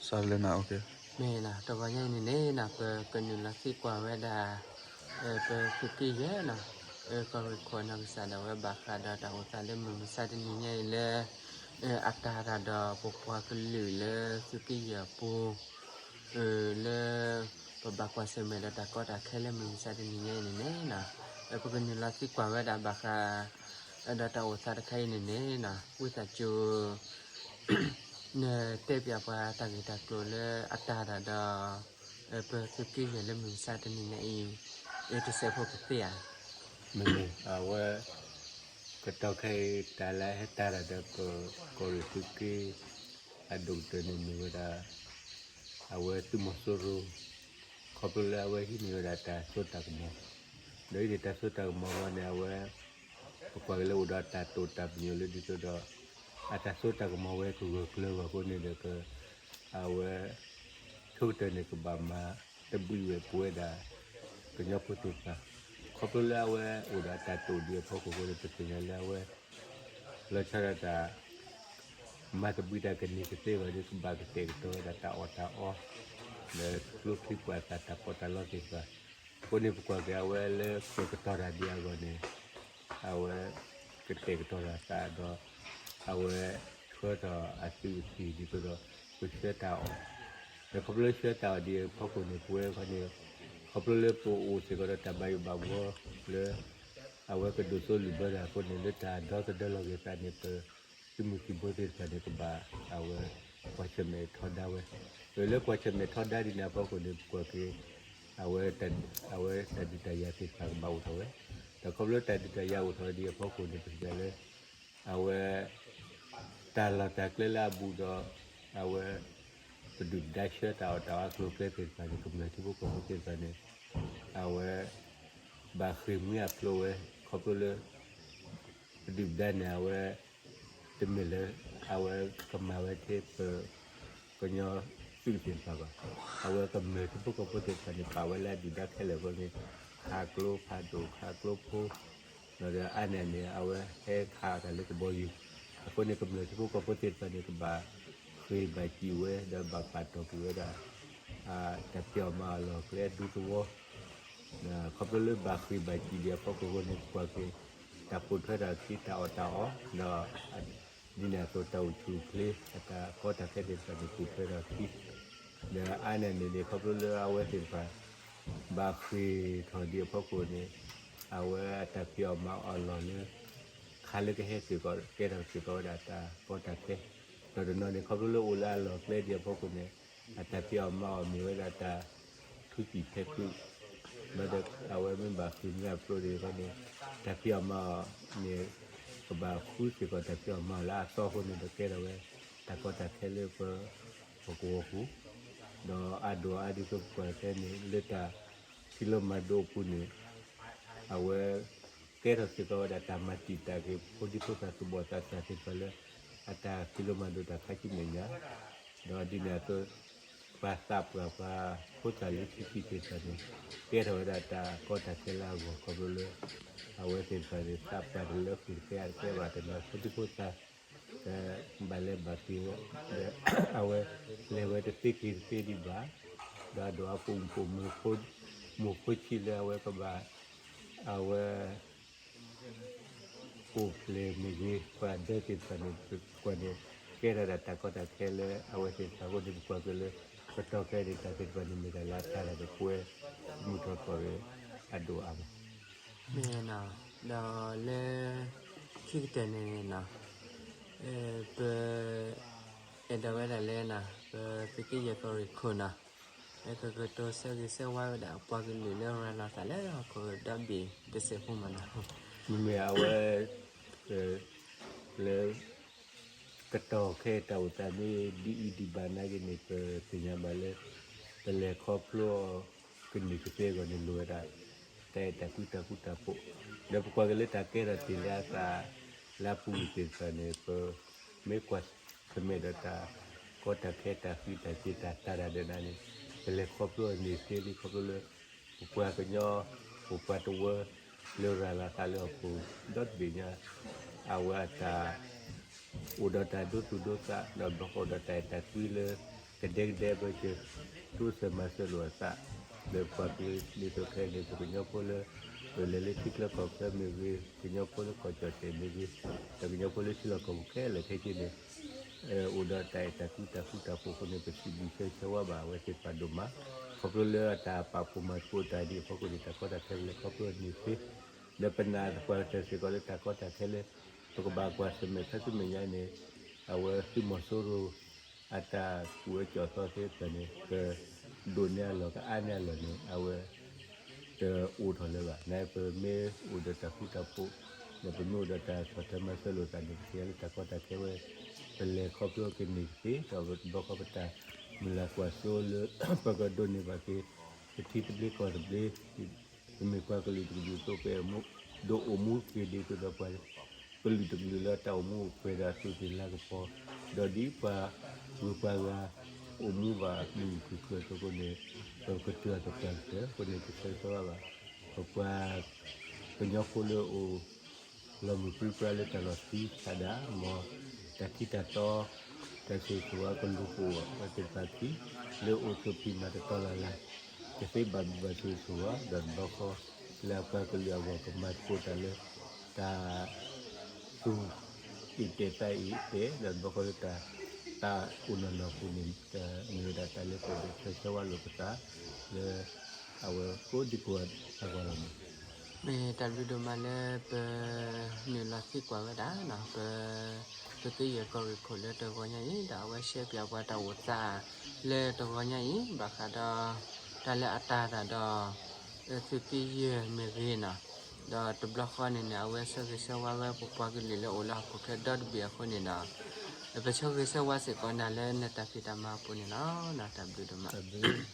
စီၤလၢနၤ မ့ၢ်နၤ တဂီၤညါအံၤန့ၣ်န့ၣ်နၤ ပကနုာ်လီၤသံကွၢ်ဝဲဒၣ် ပသုးက့ယဲၢ်နၤ ကီၢ်ရ့ၣ်ခိၣ်နီၢ်ကစၢ်ဒၣ်ဝဲ ဘၣ်ဃးဒီးတၢ်အိၣ်သးလၢမုၢ်မဆါတနံၤညါအံၤလၢ အတၢ်တၢ်ဒီးပပှၤကလုာ်လၢသုးက့ယဲၢ်အပူၤ လၢ ပဘၣ်ကွၢ်ဆၢၣ်မဲာ်ဒီးတၢ်ကီတၢ်ခဲလၢမုၢ်မဆါတနံၤညါအံၤန့ၣ်န့ၣ်နၤ ပကနုာ်လီၤသံကွၢ်ဝဲဒၣ်ဘၣ်ဃး ဒီးတၢ်အိၣ်သးတခါအံၤန့ၣ်န့ၣ်နၤ ဝံသးစူၤ နတဲပၠးပှၤတၢ်ဂ့ၢ်တၢ်ကျိၤလၢအတၢ်တၢ်ဒီး ပသုးက့ယဲၢ်လၢမုၢ်မဆါတနံၤညါအံၤ တစဲးဖိကသ့ဧါ. မ့ၢ်မ့ၢ် အဝဲ ကတီၢ်ခဲအံၤ တၢ်လၢဟဲတၢ်တၢ်ဒီးပကီၢ်ရ့ၣ်သုးက့ အဒိၣ်ကတၢၢ်န့ၣ်မ့ၢ်ဝဲဒၣ် အဝဲသုးမီၤစိရိၤ ခီဖျိလၢအဝဲဟံးန့ၢ်ဝဲဒၣ်တၢ်စိတၢ်ကမီၤ ဒီးအံၤန့ၣ်တၢ်စိတၢ်ကမီၤအဂီၢ်န့ၣ် အဝဲ ပကွၢ်က့ၤလၢအိၣ်ဒီးတၢ်တိာ်တၢ်ပညိၣ်လၢဒ်သိးဒီး အတၢ်စိတၢ်ကမီၤဝဲကဂၢၢ်ကျၢၤအဂီၢ်အဃိန့ၣ်ဒီး အဝဲ ဆိကတၢၢ်န့ၣ်ကဘၣ်မၤတဘှံးဝဲပဝဲဒၣ် ကညီဖိသ့ၣ်တဖၣ် ခီဖျိလၢအဝဲအိၣ်ဒီးတၢ်တိာ်ဒံးအဖီခိၣ်အဃိန့ၣ် ပသ့ၣ်ညါလၢအဝဲ လီၤဆီဒၣ်တၢ် မၤတဘှံးတၢ်ကန့ၢ်ကသ့အဂီၢ်ဒီး ကဘၣ်ကတဲာ်ကတီၤဝဲဒၣ်တၢ်အီၣ်တၢ်အီ ဒီးကျိချံမျိာ်သၣ်တၢ်ပီးတၢ်လီသ့ၣ်တဖၣ် အဃိန့ၣ် ပကွၢ်က့ၤအဝဲလၢကဲာ်ကတီၤတၢ်ဒံးအဂီၢ်န့ၣ် အဝဲ ကတဲာ်ကတီၤတၢ်သးဒီး အဝဲ ဆှၢထီၣ်အသုးအသံၣ်ဒ်သိးဒီး ပဆှၢတၢ်အီၣ် ဒီးခီဖျိလၢဆှၢတၢ်အီၣ်ဒံးအဖီခိၣ်န့ၣ် ပဝဲခီန့ၣ် ခီဖျိလၢပအိၣ်စ့ၢ်ကီးဒီးတၢ်ဘၣ်ယိၣ်ဘၣ်ဘှီလၢ အဝဲကဒိၣ်စိလုၣ်ဘၢတၢ်အဃိန့ၣ် လၢတၢ်ဒီသဒၢလီၤက့ၤသးန့ၣ် ပသုးမုၢ်သံၣ်ဘိသ့ၣ်တဖၣ်န့ၣ် ကဘၣ်အဝဲ ကွၢ်ဆၢၣ်မဲာ်ထီဒါဝဲ လၢကွၢ်ဆၢၣ်မဲာ်ထီဒါဒ်န့ၣ်အဖီခိၣ်န့ၣ် ပကွၢ်က့ၤ အဝဲ အဝဲတၢ်ဒုးတၢ်ယၤသ့ၣ်တဖၣ်ကဘၣ်အိၣ်ထီၣ်ဝဲ ဒီးခီဖျိတၢ်ဒုးတၢ်ယၤအိၣ်ထီၣ်ဒံးအဖီခိၣ်န့ၣ် ပသ့ၣ်ညါလၢ အဝဲ တၢ်လီၢ်တၢ်ကျဲလၢအဘူးဒီး အဝဲ ပဒုၣ်ပဒါဆှၢတၢ်အီၣ်တၢ်အီအကျိၤအကျဲသ့ၣ်တဖၣ်န့ၣ် ကမျၢၢ်ထံဖိကီၢ်ဖိသ့ၣ်တဖၣ်န့ၣ် အဝဲ ဘၣ်ဃ့ၢ်မှံဟးဖျိးဝဲ ခီဖျိလၢ ပဒုၣ်ပဒါန့ၣ် အဝဲ တမ့ၢ်လၢ အဝဲကမၤဝဲထဲပ ကညီသုးသ့ၣ်တဖၣ်ဘၣ်. အဝဲကမျၢၢ်ထံဖိကီၢ်ဖိသ့ၣ်တဖၣ်န့ၣ် ပာ်ဝဲလၢအဒုၣ်ဒါခဲလၢာ်အဃိန့ၣ် ခးကျိဖးဒိၣ် ခးကျိဖိ ဒီးအါန့ၢ်န့ၣ် အဝဲဟဲခးတၢ်လၢကဘီယူၤ အဃိန့ၣ် ကမျၢၢ်ထံဖိကီၢ်ဖိသ့ၣ်တဖၣ်န့ၣ် ကဘၣ်ဃ့ၢ်ဘၣ်စံးဝဲ ဒီးဘၣ်ပာ်တီၢ်ကွံာ်ဝဲဒၣ် တၢ်ဖံးအီၣ်မၤအီၣ်အလီၢ်အကျဲဒူသဝီ ခီဖျိလၢဘၣ်ဃ့ၢ်ဘၣ်စံးဒံးအဖီခိၣ်အဃိန့ၣ် ပကွၢ်က့ၤ တၢ်ပိာ်ထွဲထီၣ်အခံတၢ်အီၣ်တၢ်အီ ဒီး ဒ်န့ၣ်အသိးတၢ်အိၣ်ဆူၣ်အိၣ်ချ့ အတၢ်ကီတၢ်ခဲသ့ၣ်တဖၣ်န့ၣ် ပိာ်ထွဲထီၣ်အခံ ဒီးအါန့ၢ်န့ၣ်န့ၣ် ခီဖျိလၢအဝဲသ့ၣ်တဖၣ် ဘၣ်ဃ့ၢ်ထီၣ်ဒံးအဖီခိၣ်န့ၣ် အဝဲအတၢ်ဖံးအီၣ်မၤအီၣ်အလီၢ်လၢ ခါလၢကဟဲစ့ၢ်ကီး ကဲထီၣ်စ့ၢ်ကီးဝဲဒၣ်တၢ်ကီတၢ်ခဲ ဒီးတနီၤန့ၣ် ခီဖျိလ�အတၢ်ဖံးအီၣ်မၤအီၣ်မ့ၢ်ဝဲဒၣ်တၢ်ထူစံၣ်ဖဲခုၣ်ဘၣ်ဒီးအဝဲမ့ၢ်ဘၣ်ဃ့ၢ်မှံဟးဖျိးဒံးအဃိန့ၣ် တၢ်ဖံးအီၣ်မၤအီၣ်န့ၣ်ကဘၣ်ဃုစ့ၢ်ကီးတၢ်ဖံးအီၣ်မၤအီၣ်လၢအသီအဃိန့ၣ်ဒီးကဲထီၣ်ဝဲတၢ်ကီတၢ်ခဲလၢပကဝီၤပူၤ ဒီးအဒိၣ်အါဒ်သိးပကွၢ်ခဲန့ၣ် လၢတၢ်ဖံးလိမၤဒိးအပူၤန့ၣ် အဝဲ ကဲထီၣ်စ့ၢ်ကီးဝဲဒၣ်တၢ်မၤတံာ်တာ်က့ၤဖိဒံဖိသၣ်သူၣ်ဘီၣ်သးစၢ်သ့ၣ်တဖၣ်လၢ အတၢ်ဖံးလိမၤဒိးတၢ်ခါဆူမဲာ်ညါ ဒီးဒ်န့ၣ်အသိး ပှၤသးပှၢ်ပှၤဖိသၣ်လၢခံဆံသ့ၣ်တဖၣ်န့ၣ် ကဲထီၣ်ဝဲဒၣ်တၢ်ကီတၢ်ခဲလၢအဂီၢ်ခီဖျိလၢ အဝဲသ့ၣ်တဖၣ်န့ၣ် သးပှၢ်တလၢဃံၤတကဲအတကဲဘၣ်တနီၤဖိဒံဖိသၣ် ဘၣ်လဲၤဘၣ်က့ၤဝဲ ဒီးအဝဲလဲၤဝဲတသ့က့ၤတသ့ဒံးဘၣ် ဒီးအဒိၣ်အါပူၤမုၣ်ဖိ မုၣ်ဖိဆံးလၢအဝဲကဘၣ် အဝဲ အိၣ်ဖျဲၣ်မ့ၢ်ဂ့ၤ ပှၤဒၢသ့ၣ်တဖၣ်န့ၣ် ပကွၢ်န့ၣ် ကဲထီၣ်ဒၣ်တၢ်ကီတၢ်ခဲလၢအဝဲသ့ၣ်တဖၣ်အဃိန့ၣ် ပကွၢ်က့ၤလၢ ကတီၢ်ခဲအံၤန့ၣ် တၢ်သ့ၣ်တဖၣ်န့ၣ် မ့ၢ်တၢ်လၢအတၢ်ဒၣ်ပပှဲၤ မုၢ်ထီၣ်သီၣ်ဂ့ၤ အဒိၣ်အါမး မ့ၢ်နီၤ ဒီးလၢ ခံကတၢၢ်န့ၣ်နီၤ ပ အဲၣ်ဒိးဝဲဒၣ်လၢနီၤ ပသုးက့ယဲၢ်ကီၢ်ရ့ၣ်ခိၣ်နီၤ ကကတိၤဆၢဂ့ၤဆၢဝါဝဲဒၣ်ပှၤကလုာ်လၢရၤလီၤသးလၢဟီၣ်ခိၣ်ဒီဘ့ၣ်တစဲးဖိမးနီၤ မ့မ့ၢ်အဝဲ လၢ ကတီၢ်ခဲအံၤတၢ်အိၣ်သးမ့ၢ်ဒ်အံၤဒံးဘၣ်နာ်က့န့ၣ် ပသ့ၣ်ညါဘၣ်လၢ ပလဲၤခီဖျိအီၤကန့ၢ်ကသ့အဂီၢ်န့ၣ် လိၣ်ဝဲဒၣ် တၢ်အဲၣ်တၢ်ကွံတၢ်ဃူတၢ်ဖိး ဒီးပကွၢ်က့ၤလၢတၢ်ကဲထီၣ်တ့ၢ်လၢအသး လၢအပူၤကွံာ်သ့ၣ်တဖၣ်န့ၣ် ပမ့ၢ်ကွၢ်ဆၢၣ်မဲာ်ဒီးတၢ်ကီတၢ်ခဲတၢ်ဃံးတၢ်စ့ၤတၢ်တၢ်ဒၣ်ဒဲးနၤန့ၣ် ပလဲၤခီဖျိအီၤန့ၢ်သ့လံခီဖျိလၢ ပပှၤကညီ ပပှၤတဝၢ လၢရၤလီၤသးလၢဟီၣ်ခိၣ်ဒီတဘ့ၣ်ညါ အဝဲအတၢ် အိၣ်ဒီးတၢ်ဒိသူၣ်ဒိသး ဒီးဘၣ်ဃးဒီးတၢ်အဲၣ်တၢ်ကွံလၢ ကဒဲကဒဲ ပကတိစၢၤမၤစၢၤလိာ်အသး လၢပှၤကလုာ်ဒ်သိးခဲအံၤန့ၣ် ပကညီဖိလၢ ပလဲၤလၢထံချၢကီၢ်ချၢမ့ၢ်ဂ့ၤ, ကညီဖိလၢကီၢ်ကၠီၣ်တဲာ်မ့ၢ်ဂ့ၤ, ဒီးကညီဖိလၢထံလီၢ်ကီၢ်ပူၤခဲလၢာ်ခဲဆ့န့ၣ် အိၣ်ဒီးတၢ်အဲၣ်တၢ်ကွံတၢ်ဃူတၢ်ဖိးအဃိန့ၣ် ပစံးဘျုးဆၢဂ့ၤဆၢဝါဘၣ်အဝဲသ့ၣ်တဖၣ်ဒိၣ်မး, ခီဖျိလၢအတၢ်ပာ်ဖှိၣ်မၤသကိးတၢ်ဒ်အဖီခိၣ်န့ၣ် တၢ်ကီတၢ်ခဲပလဲၤခီဖျိန့ၣ်သ့, ဒီးပနာ်သပှၢ်ကတၢၢ်စ့ၢ်ကီးလၢတၢ်ကီတၢ်ခဲလၢ ပကဘၣ်ကွၢ်ဆၢၣ်မဲာ်ဖဲဆူမဲာ်ညါန့ၣ် အဝဲသုးမီၤစိရိၤ အတၢ်ကူၣ်အၢကူၣ်သီသ့ၣ်တဖၣ်န့ၣ် ကဒိၣ်န့ၢ်အလီၢ် ကအါန့ၢ်အလီၢ်န့ၣ် အဝဲတအိၣ်ထီၣ်လၢၤဘၣ်. နပမ့ၢ်အိၣ်ဒီးတၢ်ဃူတၢ်ဖိး ဒီးပမ့ၢ်အိၣ်ဒီးတၢ်ဆီၣ်ထွဲမၤစၢၤလိာ်သးန့ၣ် ကသ့ၣ်ညါလၢတၢ်ကီတၢ်ခဲဝဲ ပလဲၤခီဖျိကန့ၢ်ကသ့ ဒီးတဘျီဃီပတၢ်မုၢ်လၢ်ကွၢ်စိလၢ ပကဒိးန့ၢ်ဘၣ်က့ၤ ပထံသဘျ့ကီၢ်သဘျ့ ပမ့ၢ်ပှၤကလုာ်တကလုာ်အသိး ပအဲၣ်ဒိးအိၣ်မူက့ၤဒ်သိးဒီးပှၤကလုာ်တကလုာ်လၢတၢ်အိၣ်မူအိၣ်ပှဲၤဒီးအသူးသ့ၣ်လၤကပီၤ, ဒီးဒ်ပှၤဂုၤပှၤဂၤ အိၣ်မူဘၣ်မုာ်မုာ်ခုၣ်ခုၣ်အသိးအဃိန့ၣ် ပကတုၤအသပှၢ်ကတၢၢ်အဃိန့ၣ် ပဆၢဂ့ၤဆၢဝါဘၣ် ပပှၤကညီဖိလၢအိၣ် လီၤမုၢ်ပြံပြါလၢတၢ်လီၢ်ခံဖးဒၣ် မ်တၢ်ထံတၢ်တီ တၢ်ဆိၣ်ဂ့ၤဆိၣ်ဝါကလူၤပိာ်အဝဲသ့ၣ်တဖၣ်ခံ လၢအိၣ်ဆိးဖံးမၤတတီလၢ်လၢ် ကသ့ဘၣ်ဘျုးဘၣ်ဆိၣ်ဂ့ၤဆိၣ်ဝါ ဒီးတဘျီဃီ လၢအပှၤကလုာ်အဂီၢ်ကမၤသကိးတၢ်လၢ တၢ်သူၣ်အ့ၣ်တဲာ်သးအ့ၣ်တဲာ် ဒီးတဘျီဃီလၢတၢ် တၢ်အိၣ်နီၢ်နီၢ်အပူၤန့ၣ် မ့ၢ်ဝဲဒၣ်တၢ်လၢပအဲၣ်ဒိးဆၢဂ့ၤဆၢဝါလိာ်ပသး လၢ အဝဲကိးဒံကိးဂၤအဂီၢ်လီၤ. မ့ၢ်တၢ်ဘျုးဒိၣ်မးလၢပနုာ်လီၤသံကွၢ်ဝဲဒၣ် ပ သုးက့ယဲၢ်ကီၢ်ရ့ၣ်ခိၣ်လၢတဂီၤညါအံၤ ဒီးအဝဲရှဲပၠးပှၤတၢ်အိၣ်သးလၢတဂီၤညါအံၤ ဘၣ်ဃးဒီး တၢ်လၢအတၢ်သးဒီး သုးက့ယဲၢ်မ့ၢ်ဂ့ၤနီၤ, ဒီးတဘျီဃီန့ၣ်န့ၣ် အဝဲဆၢဂ့ၤဆၢဝါဝဲပပှၤကလုာ်လၢအိၣ်လၢဟီၣ်ခိၣ်ချၢဒီတဘ့ၣ်အဃိန့ၣ်ဒီး ပဆၢဂ့ၤဆၢဝါစ့ၢ်ကီးနၤလၢနတၢ်ဖံးတၢ်မၤအပူၤန့ၣ်လီၤ. တၢ်ဘျုးဒိၣ်မး.